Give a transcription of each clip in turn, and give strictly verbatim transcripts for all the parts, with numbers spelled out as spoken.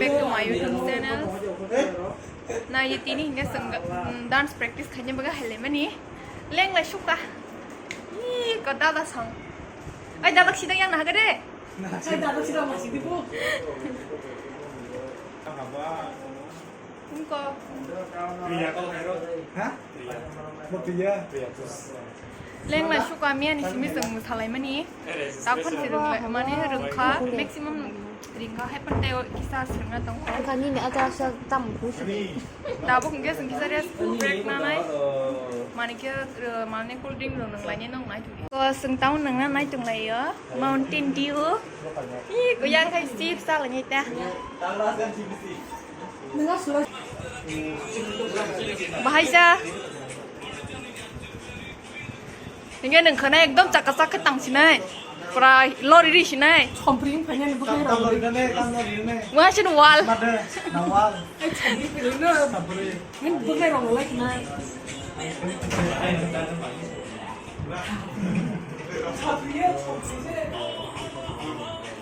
Back to my YouTube channel. Na ye tini hingke sengga, mm, dance practice khaina baga hele mani. Leng lai suka. Ih, ko dada song. Ai, dada sidang yang na hagade. Ai, dada sidang masih di bu. Tungko. Ha? Motiya. Leng lai suka miya ni simi seng salai mani. Takon si rung lai mani rung kha, maximum rung kha, hai pon tei kisa sengna tong. Ang kani ni aja sa tam bu si. Tabuk hingke seng kisa rest break nanai. Mani ke, eh, mani cold drink rok nang lainai nong nai tong. Ko seng tang nang na nai tong lai yo. Mountain Dew. Ih, ko yang khai chips sa lainai ta. Bahai sa. Hingke nwng khana ekdom chaka chaka tang sinai. Pura lori ri sinai. Sompring phanya ni bwkhai rok. Tam lori nane, tam lori nane. Wa sin wal. Made, na wal. Ai, sompring phanya no. Sompring. Min bwkhai rok lai sinai.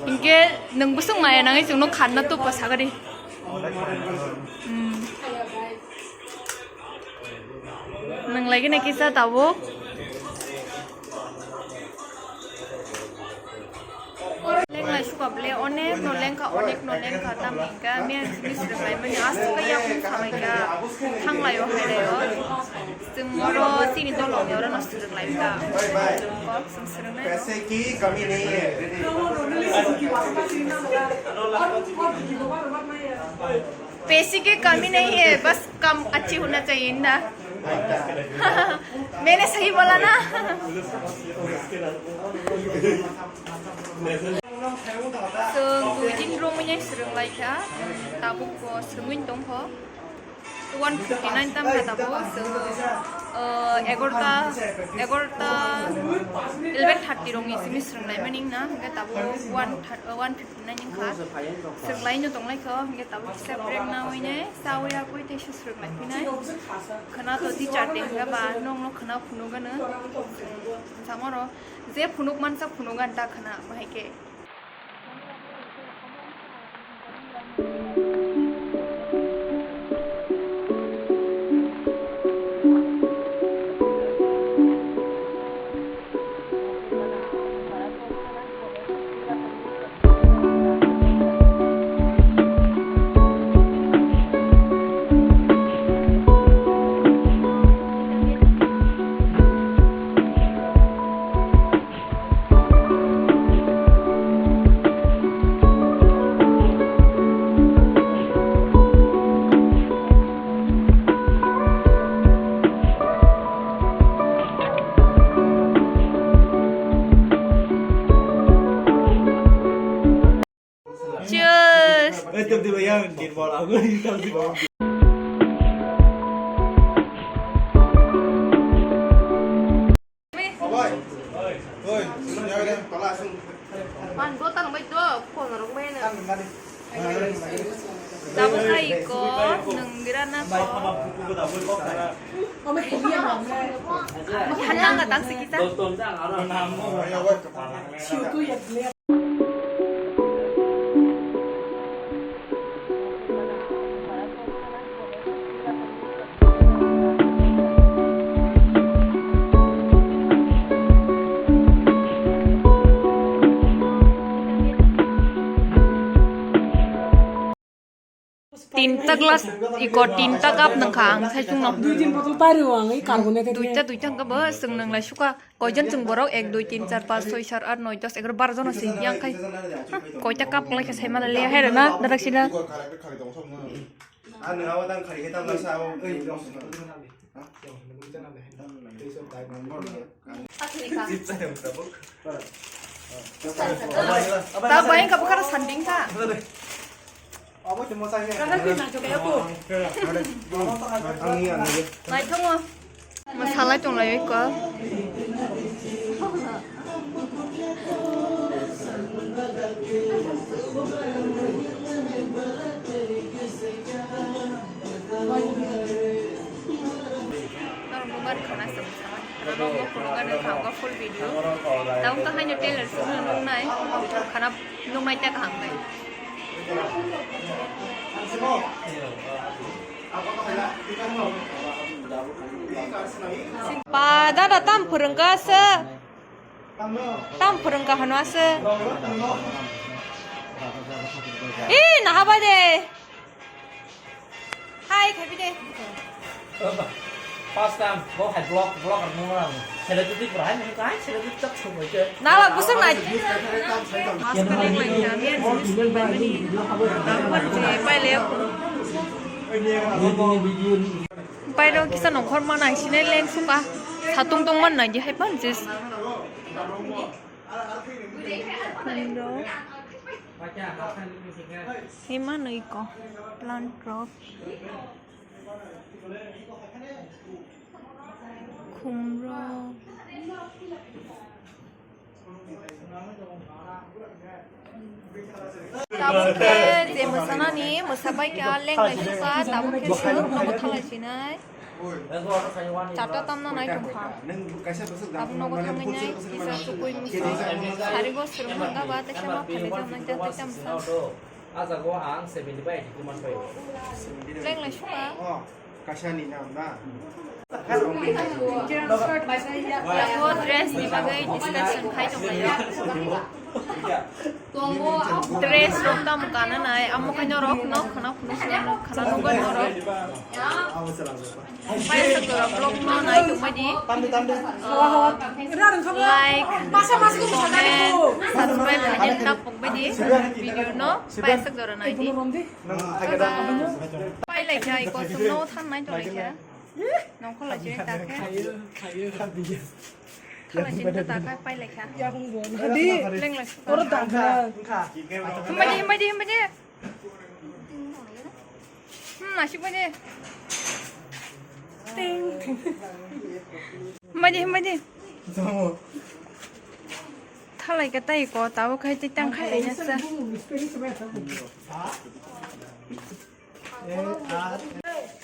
Hingke nwng bwswk maya nangwi chwngno khanna tupa sagadi. Hmm. Nang lagi na kisa tabuk. Leng lai suka ble onek no lengkha, onek no lengkha, tam hingka, miyan simi sirang lai mani, aswk ya kum samai ka, thang lai o hai lai o. Chwng oro chini dolong ni oro no sirang lai ka. Kok chwng sirang lai o. पैसे की कमी नहीं है। पैसे की कमी नहीं है, बस काम अच्छी होना चाहिए ना। मैंने सही बोला ना? So, dui din romwi nai swrwng lai kha, tabuk bo swrwngwi tong kho. One fifty nine tam kha tabuk, so, uh, egarota, egarota, eleven thirty rongni simi swrwng lai mani na, hingke tabuk one thirty, uh, one fifty nine wngkha. Swrwng lai no tong lai kho, hingke tabuk kisa break nawi nai, chawi yakwi tei se swrwng lai phinai. Khwna to teacher day hingke ba, nokno khwna phunuk gano. Samoro, je phunuk mansa phunuk gan ta khwna, bahai khe. Cheers. Eh, tiba-tiba yang di bola aku, tiba-tiba. Oi, oi, Man, botang bai do, kono rok bai na. Tabuk hai ko, nung gira na ko. Hanang ka tang sikita. Tinta glass, iko tinta cup nangkha ang sai chwngno. Dui tin bottle pario ang, ei carbonate. Duita, duita hwnkhe bo chwng nang lai suka. Koijon chwng borok? Ek, dui, tin, char, panch, soi, sat, at, noi, dos, egaroh, baro jono se yang khai. Koita cup lai khe sai ma le hai rwna dadak sina. Ta bai ka bukhara sanding ta. Naithokno. Masalai tong lai ko. Norok nukbar khana se bwskango. Khana nokbo phunukgani kha, full video. Tabuk to haino trailer se nuknai. Khana nuknai ta kaham khe. Ba, dada tam phwrwngkha se. Tam phwrwngkha hwnwa se. Ih, naha bai de. Hai, khabi de. First time, bo hai vlog, vlog ang nung lang. Sele tu tik berai, hai, sele tu tak semua je. Nala busuk nai. Mask ka leng lai kha, miyan jeans bai mani. Pai le. Pai do kisa nongkhor ma nai sine leng suka. Satung tong man nai di hai pan jis. Hima nui ko plant rok. Khumrok. Tabuk khe je mwsanani mwsabai kha, leng lai suka, tabuk khe swk nogo thalai sinai. Charta tamna nai tongkha. Tabuk nogo thangwi nai kisa chukui musui sarigo swrwng hwnga ba teisa ma phailai jaknai, ja teisa mwsa. Ah jaga o ang seventy by eighty two man pai. Leng lai suka. Oh, kaisa ni nam na. Yago dress ni bagwi discussion khai tong lai. Dress rok tamo kana nai, amo khai norok no khana phunu khana nugwi norok. Paisa jora vlog no nai tongbai di. Like, comment, subscribe khaina ta pokbai di. Video no paisa jora nai di. Pai lai kha, iko sung no than nai to lai kha. Nongkhor lai chini ta khe. Than lai chini ta khe pai lai kha. Adi. Leng lai. Oro ta kha. Himbai di, himbai di, himbai di. Hmm, nasik bai de. Ting. Himbai de, himbai de. Thalai ka tai ko, tabo khai tai tang khai ya sa.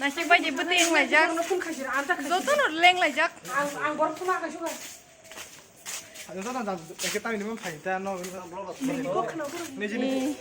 Nasik bai de, bwtwi wng lai jak. Joto no leng lai jak. Ang, ang borok thuma kaisa. Joto no jam, eke tamni mo phai ta no. Niji niji.